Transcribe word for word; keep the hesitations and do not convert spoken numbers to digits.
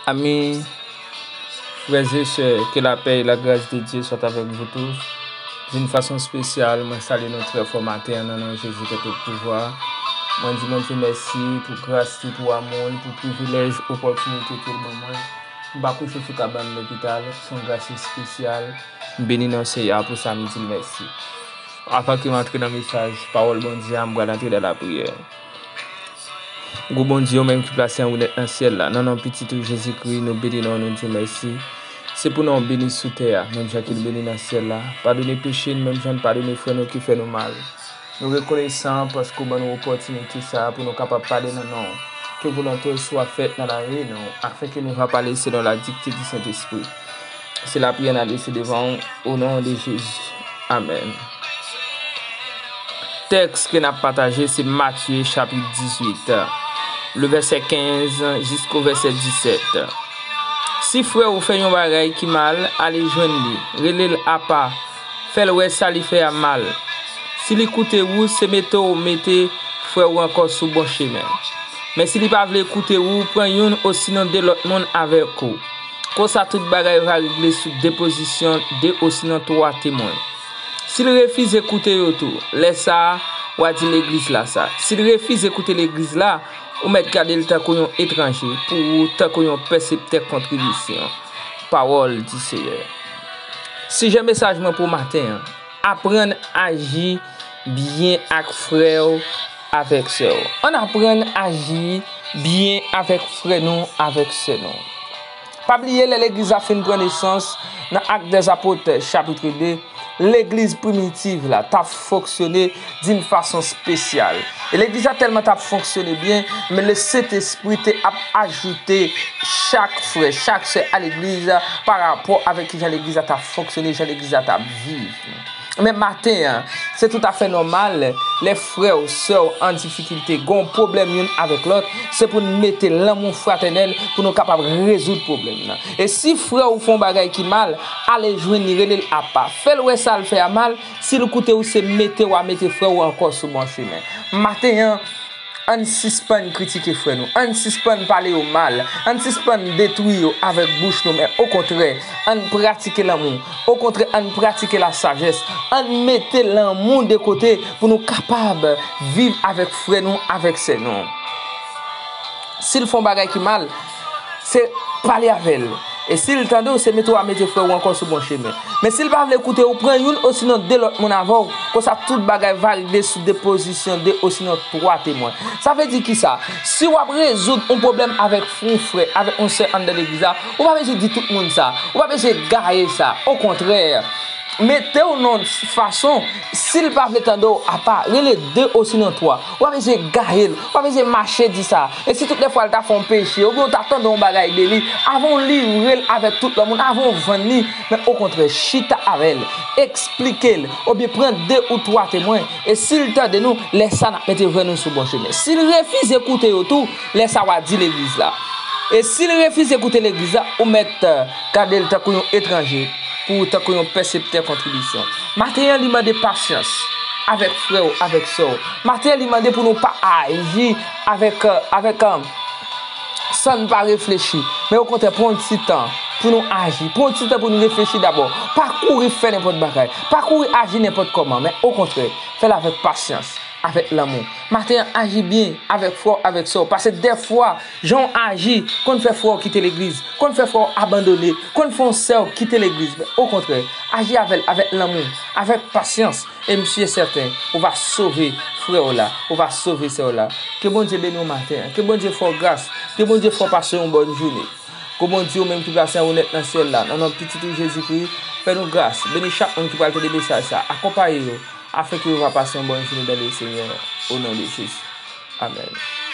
Amis, frères et sœurs, que la paix et la grâce de Dieu soient avec vous tous. D'une façon spéciale, mwen salye nou trè fò maten an nan non Jezi ki tout pouvwa. Mwen di Bondye mèsi pou gras li, pou amou li, pou privilèj, opòtinite ke l ban mwen. M pa kouche sou kabann lopital, se yon gras espesyal. M beni non Seyè a pou sa, m di l mèsi. Avan ke m antre nan mesaj pawòl Bondye a, m pral antre nan lapriyè. Gwo Bondye, ou menm ki plase an wounèt nan syèl la, nan non Pitit ou Jezikri, nou beni non, nou di w mèsi. Se pou non w beni sou tè a, menm jan ke l beni nan syèl la. Padone peche n, menm jan n padone frè nou ki fè nou mal. Nou rekonesan paske w ban nou opòtinite sa a pou nou kapab pale nan non w. Ke volonte w swa fèt nan lavi nou, afin ke nou va pale selon la dikte di Sentespri. Se lapriyè n adrese devan w, o non de Jezi. Amèn. Tèks ke n ap pataje se Matye chapit dizuit, le vèsè kenz jisko vèsè disèt. Si frè w fè yon bagay ki mal, ale jwenn li, rele l apa, fè l wè sa li fè a mal. Si li koute ou, se mete w mete frè w ankò sou bon chemen. Men si li pa vle koute ou, pran youn osinon de lòt moun avèk ou. Konsa tout bagay va regle sou depozisyon de osinon twa temwen. Si l refize koute yo tou, lè sa a, w a di legliz la sa. Si l refize koute legliz la, ou mèt gade l tankou yon etranje pou ou, tankou yon pèseptè kontribisyon. Pawòl di Seyè. Sijè mesaj mwen pou maten an, aprann aji byen ak frè w avèk sè w. Ann aprann aji byen avèk frè nou, avèk sè nou. Pa bliye, lè legliz la fin pran nesans, nan Actes des Apôtres, chapitre de, legliz primitiv la t ap fonksyone d'une façon spéciale. E legliz la tèlman t ap fonksyone byen, men le Sentespri te ap ajoute chak frè, chak sè a legliz pa rapò avèk kijan legliz la t ap fonksyone, jan legliz la t ap viv. Men maten an, se toutafè nòmal lè frè w, sè w an difikilte, gen yon pwoblèm youn avèk lòt, se pou n mete lanmou fratènèl pou nou kapab rezoud pwoblèm nan. E si frè w fè yon bagay ki mal, ale jwenn li, rele l apa, fè l wè sa l fè a mal, si l koute w, se mete w a mete frè w ankò sou bon chemen. Maten an, ann sispann kritike frè nou. Ann sispann pale yo mal. Ann sispann detwi yo avèk bouch nou, men okontrè, ann pratike lanmou. Okontrè, ann pratike lasajès. Ann mete lanmou de kote pou nou kapab viv avèk frè nou, avèk sè nou. Si l fè yon bagay ki mal, se pale avè l. E si l tande w, se mete w a mete frè w ankò sou bon chemen. Men si l pa vle koute w, pran youn osinon de lòt moun avè w. Konsa, tout bagay va regle sou depozisyon de osinon twa temwen. Sa vle di kisa? Si w ap rezoud yon pwoblèm avèk yon frè, avèk yon sè anndan legliz la, ou pa bezwen di tout moun sa. Ou pa bezwen gaye sa. Okontrè, mete w nan yon fason, si l pa vle tande w, apa, rele de osinon twa. Ou pa bezwen gaye l, ou pa bezwen mache di sa. E si tout lè fwa l ta fè yon peche, oubyen w ta tande yon bagay de li, avan w livre l avèk tout lòt moun, avan w vann li, men okontrè, chita avè l, eksplike l, oubyen pran de ou twa temwen, e si l tande nou, lè sa a n ap mete frè nou sou bon chemen. Si l refize koute yo tou, lè sa a w a di legliz la. E si l refize koute legliz la, ou mèt, eh, gade l tankou yon etranje, pou ou tankou yon pèseptè kontribisyon. Maten an, li mande pasyans avèk frè w, avèk sè w. Maten an, li mande pou nou pa aji avèk, eh, avèk, eh, san n pa reflechi. Men okontrè, pran yon ti tan pou nou aji. Pran yon ti tan pou nou reflechi dabò. Pa kouri fè nenpòt bagay. Pa kouri aji nenpòt kòman. Men okontrè, fè l avèk pasyans, avèk lanmou. Maten an, aji byen avèk frè w, avèk sè w. Paske dèfwa, jan w aji konn fè frè w kite legliz, konn fè frè w abandone, konn fè yon sè w kite legliz. Men okontrè, aji avè l avèk lanmou, avèk pasyans, e m si e sèten, ou va sove frè w la, ou va sove sè w la. Ke Bondye beni w maten an, ke Bondye fè w gras, ke Bondye fè w pase yon bòn jounen. Ke Bondye, ou menm ki plase an onèt nan syèl la, nan non Pitit ou Jezikri, fè nou gras, beni chak moun ki pral tande mesaj sa, akonpaye yo, afenke yo va pase yon bòn jounen dans le Seigneur, au nom de Jésus. Amèn.